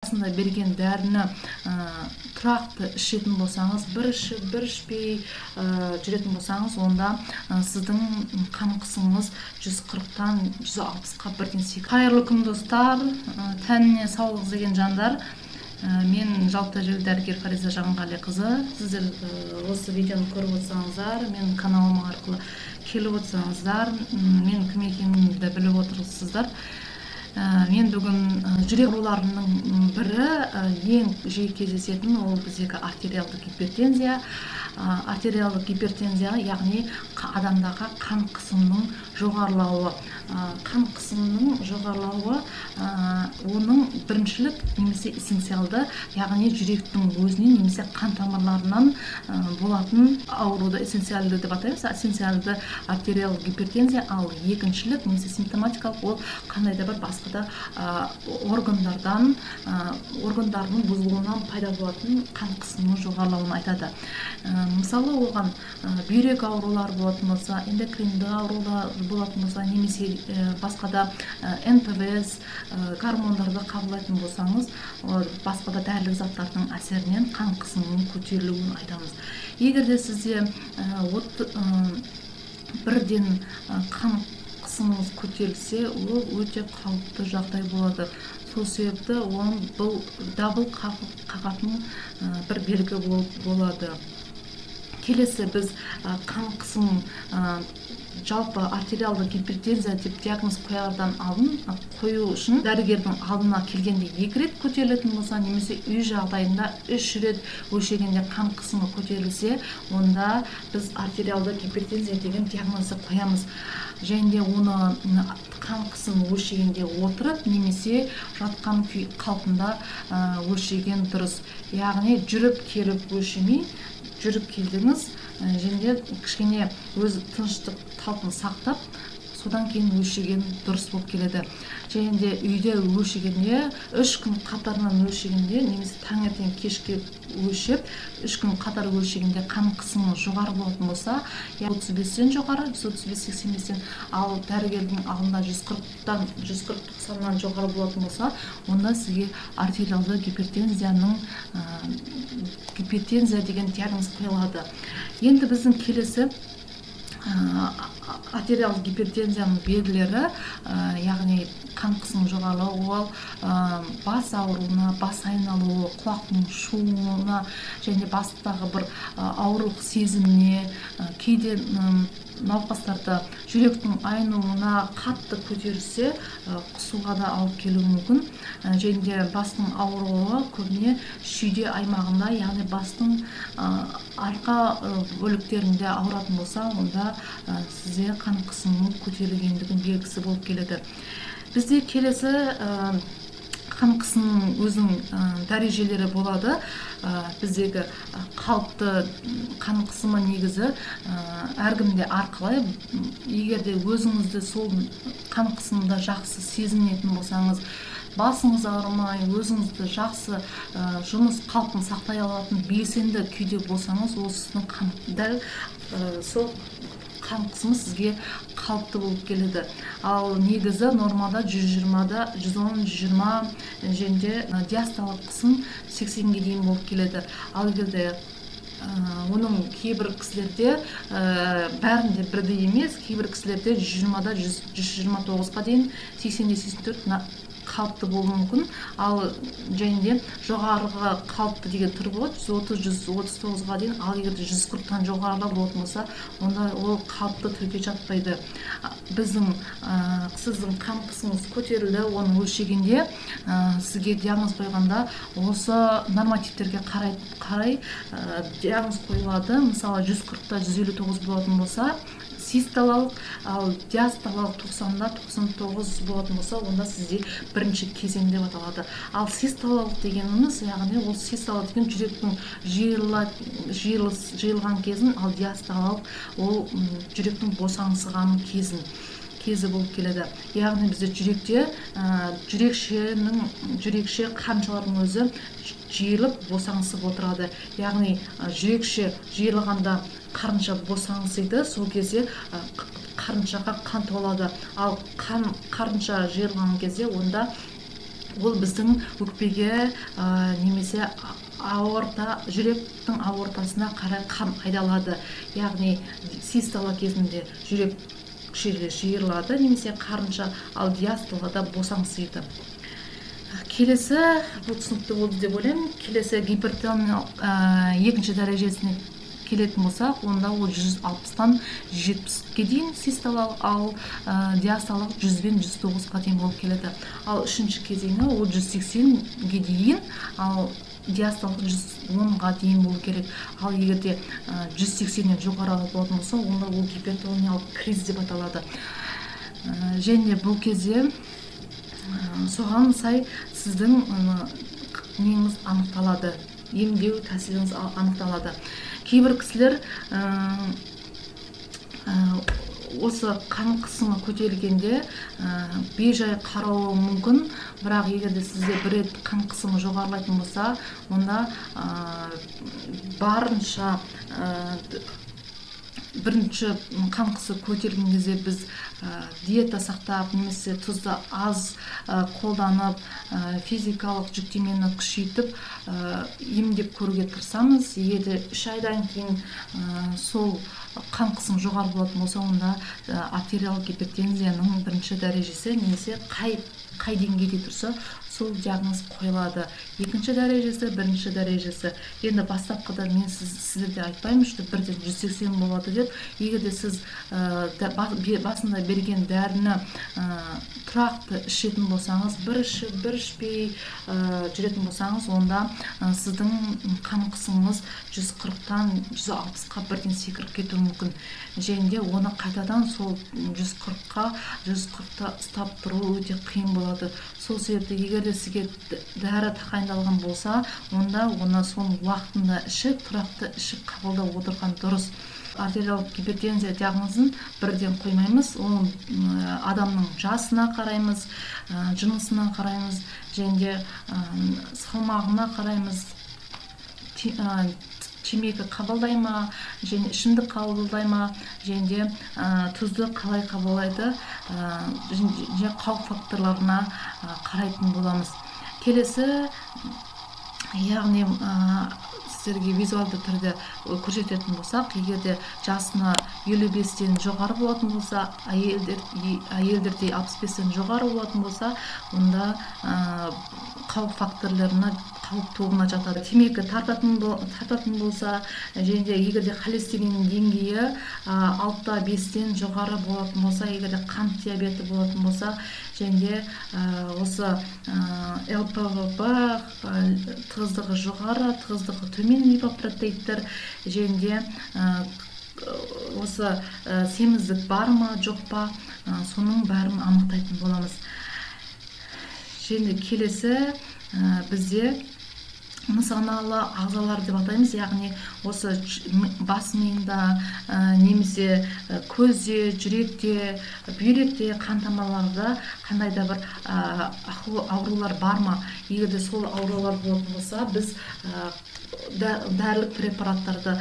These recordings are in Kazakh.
Басында берген дәріні тұрақты ішетін болсаңыз, бір ішіп, бір ішпей жүретін болсаңыз, онда сіздің қан қысымыңыз 140-тан 160-қа бірден секіреді. Қайырлы күн, достар, тәніне саулық іздеген жандар. Мен жалпы тәжірибелі дәрігер Фариза Жанғалиқызы. Сіздер осы видеоны көріп отырсаңыздар, менің каналым арқылы келіп отырсаңыздар, мен кім екенімді біліп отырсыздар. Мен бүгін жүрек ауруларының бірі, ең жиі кездесетін ол біздегі артериалды гипертензия. Артериалды гипертензия, яғни адамдағы қан қысымының жоғарылауы. Қан қысымының жоғарылауы, оның біріншілік немесе эссенциалды, яғни жүректің өзінен немесе қан тамырларынан болатын ауруды эссенциалды деп атаймыз, эссенциалды артериалды гипертензия. Ал екіншілік немесе симптоматикалық, ол қандай да бір басқа да органдардан, органдарының бұзылуынан пайда болатын қан қысымының жоғарылауын айтады. Мысалы, оған бүйрек аурулары болатын болса, эндокринді аурулар болатын болса немесе басқа да НПВС, гормондарды қабылдайтын болсаңыз, басқа да дәрілік заттардың әсерінен қан қысымының көтерілуін айтамыз. Егер де сізде бірден қан қысымыңыз көтерілсе, ол өте қауіпті жағдай болады. Сол себепті оның бұл дабыл қағатын бір белгі болып болады. Келесі біз қан қысым, жалпы артериалды гипертензия деп диагноз қоярдан алдын, қою үшін дәрігердің алдына келгенде 2 рет көтерілетін болса немесе үй жағдайында 3 рет өлшегенде қан қысымы көтерілсе, онда біз артериалды гипертензия деген диагнозды қоямыз. Және де оны қан қысымын өлшегенде отырып немесе жатқан күй қалпында өлшеген дұрыс. Яғни жүріп келіп өлшемей, жүріп келдіңіз және де кішкене өз тыныштық қалпын сақтап, содан кейін өлшеген дұрыс болып келеді. Және де үйде өлшегенде 3 күн қатарынан өлшегенде немесе таңертең кешке өлшеп 3 күн қатар өлшегенде қан қысымы жоғары болатын болса, 35-тен жоғары, 135-85-тен, ал дәрігердің алдында 140-тан, 140-90-нан жоғары болатын болса, онда сізге артериалды гипертензияның, гипертензия деген диагноз қойылады. Енді біздің келесі артериалды гипертензияның белгілері, яғни қан қысымы жоғарылауы, ол бас ауруына, бас айналуы, құлақтың шуына және бастағы бір ауырлық сезіміне, кейде науқастарда жүректің айнуына қатты көтерілсе, құсуға да алып келуі мүмкін. Және де бастың ауруы көбіне шүйде аймағында, яғни бастың арқа бөліктерінде ауыратын болса, онда сізде қан қысымының көтерілгендігінің белгісі болып келеді. Бізде келесі қан қысымының өзінің дәрежелері болады. Біздегі қалыпты қан қысымы негізі әркімде әрқалай. Егер де өзіңізді сол қан қысымында жақсы сезінетін болсаңыз, басыңыз ауырмай, өзіңізді жақсы жұмыс қалпын сақтай алатын белсенді күйде болсаңыз, ол сіздің қан, дәл сол қан қысымы сізге қалыпты болып келеді. Ал негізі нормада 120-да, 110, 120 және де диастолалық қысым 80-ге дейін болып келеді. Ал егер де оның кейбір кісілерде, бәрінде бірдей емес, кейбір кісілерде 120-да 129-ға дейін, 80-де 84 қалыпты болуы мүмкін. Ал және де жоғарғы қалыпты деген түрі болады, 130, 139-ға дейін. Ал егер де 140-тан жоғарылау болатын болса, онда ол қалыпты түрге жатпайды. Біздің, сіздің қан қысымыңыз көтерілді, оны өлшегенде, сізге диагноз қойғанда осы нормативтерге қарай диагноз қойылады. Мысалы, 140-та 159 болатын болса систолалық, ал диастолалық 90-да 99 болатын болса, онда сізде бірінші кезең деп аталады. Ал систолалық дегеніміз, яғни ол систолалық деген жүректің жиырылған кезін, ал диастолалық ол жүректің босаңсыған кезі болып келеді. Яғни бізде жүректе, жүрекше қаншалардың өзі жиырылып босаңсып отырады. Яғни жүрекше жиырылғанда қарынша босаңсиды, сол кезде қарыншаға қан толады. Ал қарынша жиырылған кезде онда Ол біздің өкпеге немесе аорта, жүректің аортасына қарай қан айдалады. Яғни систола кезінде жүрек жиырылады немесе қарынша, ал диастолада босаңсиды. Келесі, бұл түсінікті болды деп ойлаймын. Келесі гипертония екінші дәрежесіне келетін болсақ, онда ол 160-тан 170-ке дейін систолалық, ал диастолалық 100 бен 109-ға дейін болып келеді. Ал үшінші кезеңі ол 180-ге дейін, ал диастолалық 110-ға дейін болу керек. Ал егер де 180-нен жоғары болатын болса, онда ол гипертониялық криз деп аталады. Және бұл кезде соған сай сіздің неңіз анықталады, емдеу тәсіліңіз анықталады. Кейбір кісілер осы қан қысымы көтерілгенде бейжай қарауы мүмкін, бірақ егер де сізде бір рет қан қысымы жоғарылайтын болса, онда барынша бірінші қан қысымы көтерілген кезде біз диета сақтап немесе тұзды аз қолданып, физикалық жүктемені күшейтіп, емдеп көруге тырысамыз. Егер де 3 айдан кейін сол қан қысым жоғары болатын болса, онда артериалдық гипертензияның бірінші дәрежесі немесе қай деңгейде тұрса, сол диагноз қойылады. Екінші дәрежесі, бірінші дәрежесі. Енді бастапқыда мен сіздерге айтпаймын, что бірден 180 болады деп. Егер де сіз басында берген дәріні тұрақты ішетін болсаңыз, бір ішіп, бір ішпей жүретін болсаңыз, онда сіздің қан қысымыңыз 140-тан 160-қа бірден секіріп кетуі мүмкін. Және де оны қайтадан сол 140-қа, 140-та ұстап тұру өте қиын болады. Сол себепті егер де сізге дәрі тағайындалған болса, онда оны соның уақытында ішіп, тұрақты ішіп қабылдап отырған дұрыс. Артериалдық гипертензия диагнозын бірден қоймаймыз. Ол адамның жасына қараймыз, жынысына қараймыз, және де салмағына қараймыз, темекі қабылдай ма, және ішімдік қабылдай ма, және де тұзды қалай қабылдайды, және қауіп факторларына қарайтын боламыз. Келесі, яғни сіздерге визуалды түрде көрсететін болсақ, егер де жасына 55-тен жоғары болатын болса, әйелдерде 65-тен жоғары болатын болса, онда қауіп факторларына, қауіп тобына жатады. Темекі тартатын болса, және де егер де холестерин деңгейі 6,5-тен жоғары болатын болса, егер де қант диабеті болатын болса, және де осы ЛПВП тығыздығы жоғары, тығыздығы төмен липопротеиндер, және де осы семіздік бар ма, жоқ па, соның бәрін анықтайтын боламыз. Және келесі бізде нысаналы ағзалар деп атаймыз, яғни осы бас миында немесе көзде, жүректе, бүйректе, қан тамырларда қандай да бір аурулар бар ма? Егер де сол аурулар болатын болса, біз дәрілік препараттарды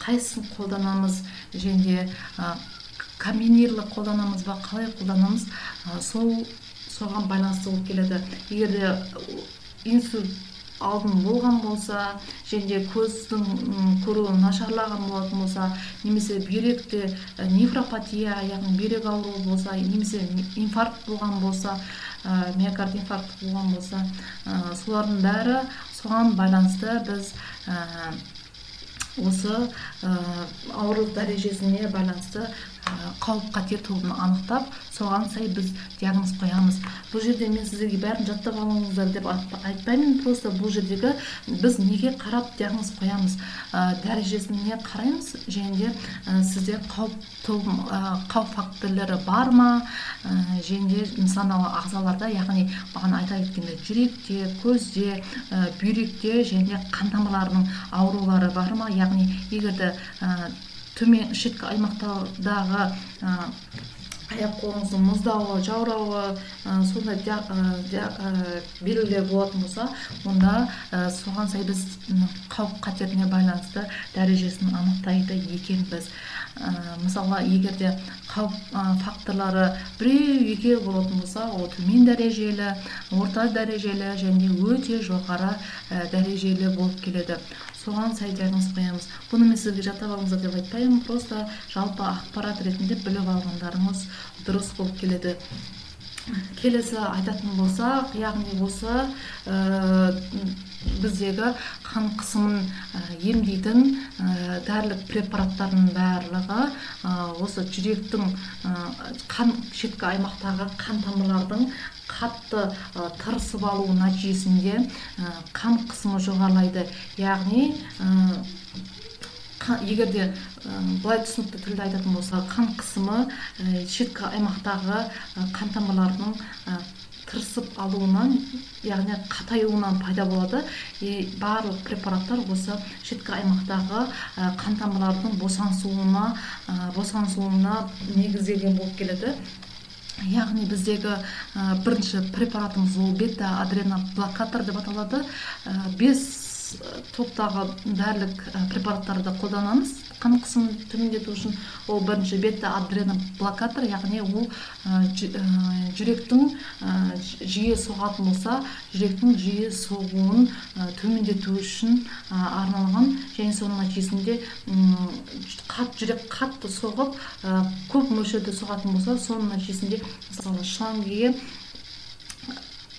қайсысын қолданамыз, және де комбинирлі қолданамыз ба, қалай қолданамыз, соған байланысты болып келеді. Егер де инсульт алдын болған болса, және де көздің көруі нашарлаған болатын болса, немесе бүйректе нефропатия, яғни бүйрек ауруы болса, немесе инфаркт болған болса, миокард инфаркті болған болса, солардың бәрі соған байланысты біз осы ауырлық дәрежесіне байланысты қауіп қатер тобын анықтап, соған сай біз диагноз қоямыз. Бұл жерде мен сіздерге бәрін жаттап алыңыздар деп айтпаймын, просто бұл жердегі біз неге қарап диагноз қоямыз, дәрежесіне қараймыз, және де сізде қауіп факторлары бар ма, және де нысаналы ағзаларда, яғни бағана айта кеткендей жүректе, көзде, бүйректе және де қан тамырларының аурулары бар ма, яғни егер де төмен шеткі аймақтардағы аяқ қолыңыздың мұздауы, жаурауы, сондай белгілер болатын болса, онда соған сай біз қауіп қатеріне байланысты дәрежесін анықтайды екенбіз. Мысалы, егер де қауіп факторлары біреу екеу болатын болса, ол төмен дәрежелі, орта дәрежелі және өте жоғары дәрежелі болып келеді. Соған сай диагноз қоямыз. Бұны мен сізге жаттап алыңыздар деп айтпаймын, просто жалпы ақпарат ретінде біліп алғандарыңыз дұрыс болып келеді. Келесі айтатын болсақ, яғни осы біздегі қан қысымын емдейтін дәрілік препараттардың барлығы осы жүректің қан шеткі аймақтағы қан тамырлардың қатты тырысып алу нәтижесінде қан қысымы жоғарылайды. Яғни егер де былай түсінікті тілде айтатын болсақ, қан қысымы шеткі аймақтағы қан тамырларының тырысып алуынан, яғни қатаюынан пайда болады. Барлық препараттар осы шеткі аймақтағы қан тамырлардың босаңсуына негізделген болып келеді. Яғни біздегі бірінші препаратымыз ол бета-адреноблокатор деп аталады. 5 топтағы дәрілік препараттарды қолданамыз қан қысымын төмендету үшін. Ол бірінші бета-адреноблокатор, яғни ол жүректің жиі соғатын болса, жүректің жиі соғуын төмендету үшін арналған, және соның нәтижесінде жүрек қатты соғып, көп мөлшерде соғатын болса, соның нәтижесінде мысалы шлангіге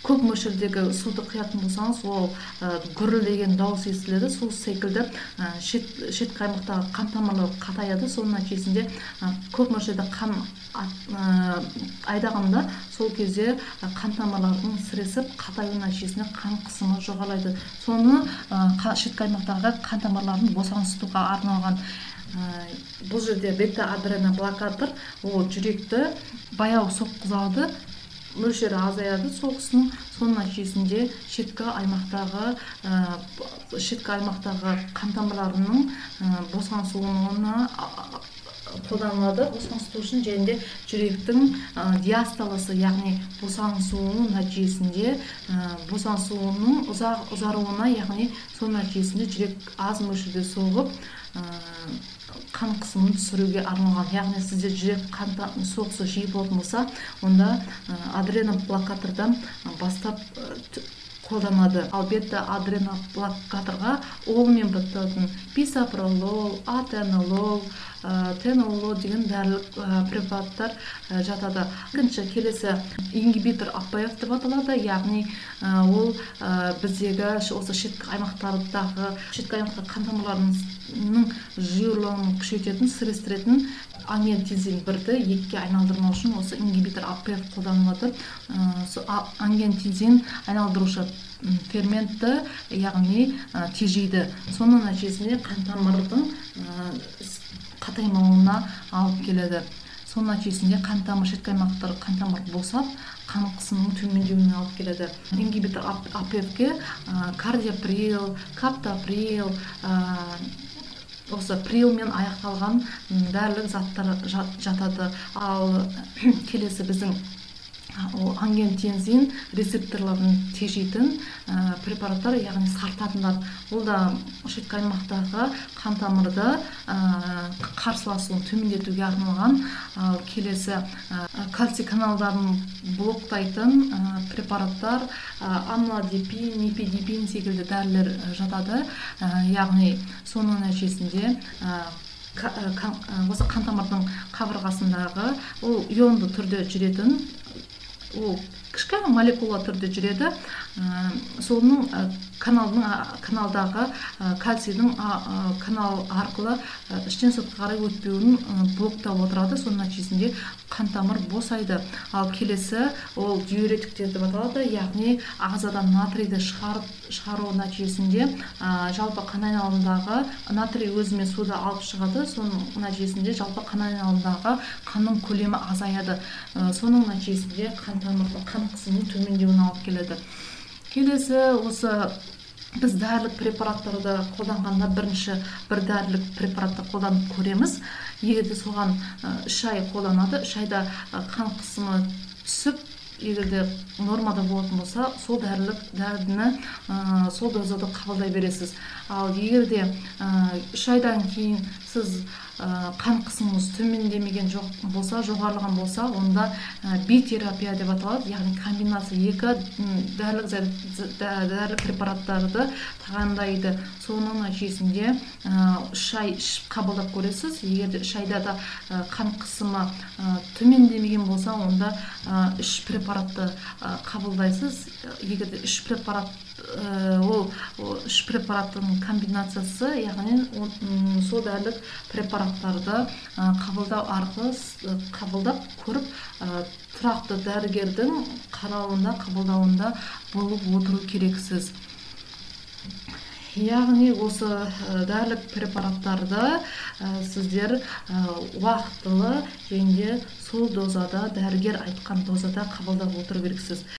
көп мөлшердегі суды құятын болсаңыз, ол гүрілдеген дауыс естіледі. Сол секілді шеткі аймақтағы қан тамырлары қатаяды. Соның нәтижесінде көп мөлшерде қан айдағанда, сол кезде қан тамырларының сіресіп қатаю нәтижесінде қан қысымы жоғарылайды. Соны шеткі аймақтағы қан тамырларын босаңсытуға арналған. Бұл жерде бета-адреноблокатор ол жүректі баяу соққызады, мөлшері азаяды соғысының, соның нәтижесінде шеткі аймақтағы қан тамырларының босаңсуына қолданылады. Босаңсыту үшін және де жүректің диастоласы, яғни босаңсуының нәтижесінде босаңсуының ұзаруына, яғни соның нәтижесінде жүрек аз мөлшерде соғып қан қысымын түсіруге арналған. Яғни сізде жүрек қан соғысы жиі болатын болса, онда адреноблокатордан бастап қолданады. Ал бета-адреноблокаторға олмен бітетін бисопролол, атенолол, тенолол деген дәрілік препараттар жатады. Екінші, келесі ингибитор АПФ деп аталады, яғни ол біздегі осы шеткі аймақтардағы шеткі аймақтағы қан тамырларының жиырылуын күшейтетін, сірестіретін ангиотензин 1-ді 2-ге айналдырмау үшін осы ингибитор АПФ қолданылады. Ангиотензин айналдырушы ферментті, яғни тежейді. Соның нәтижесінде қан тамырдың қатаймауына алып келеді. Соның нәтижесінде қан тамыр шеткі аймақтар қан тамыр босап, қан қысымының төмендеуіне алып келеді. Ингибитор АПФ-ке кардиоприл, каптоприл, осы прилмен аяқталған дәрілік заттар жатады. Ал келесі біздің ангиотензин рецепторларын тежейтін препараттар, яғни сартатындар. Ол да шеткі аймақтағы қан тамырды қарсыласуын төмендетуге арналған. Ал келесі кальций каналдарын блоктайтын препараттар, амлодипин, нифедипин секілді дәрілер жатады. Яғни соның нәтижесінде осы қан тамырдың қабырғасындағы ол ионды түрде жүретін, ол кішкене молекула түрде жүреді. Соның каналдағы кальцийдің канал арқылы іштен сыртқа қарай өтпеуін блоктап отырады. Соның нәтижесінде қан тамыр босайды. Ал келесі ол диуретиктер деп аталады, яғни ағзадан натрийді шығару нәтижесінде жалпы қан айналымындағы натрий өзімен суды алып шығады. Соның нәтижесінде жалпы қан айналымындағы қанның көлемі азаяды. Соның нәтижесінде қан тамырдың қан қысымының төмендеуіне алып келеді. Келесі осы біз дәрілік препараттарды қолданғанда бірінші бір дәрілік препаратты қолданып көреміз. Егер де соған 3 ай қолданады, 3 айда қан қысымы түсіп, егер де нормада болатын болса, сол дәріні сол дозада қабылдай бересіз. Ал егер де 3 айдан кейін сіз қан қысымыңыз төмендемеген жоқ болса, жоғарылаған болса, онда битерапия деп аталады, яғни комбинация екі дәрілік препараттарды тағайындайды. Соның нәтижесінде 3 ай ішіп қабылдап көресіз. Егер де 3 айда да қан қысымы төмендемеген болса, онда 3 препаратты қабылдайсыз. Егер де 3 препарат, ол 3 препараттың комбинациясы, яғни сол дәрілік препараттарды қабылдау арқылы қабылдап көріп, тұрақты дәрігердің қарауында, қабылдауында болып отыру керексіз. Яғни осы дәрілік препараттарды сіздер уақытылы және де сол дозада, дәрігер айтқан дозада қабылдап отыру керексіз.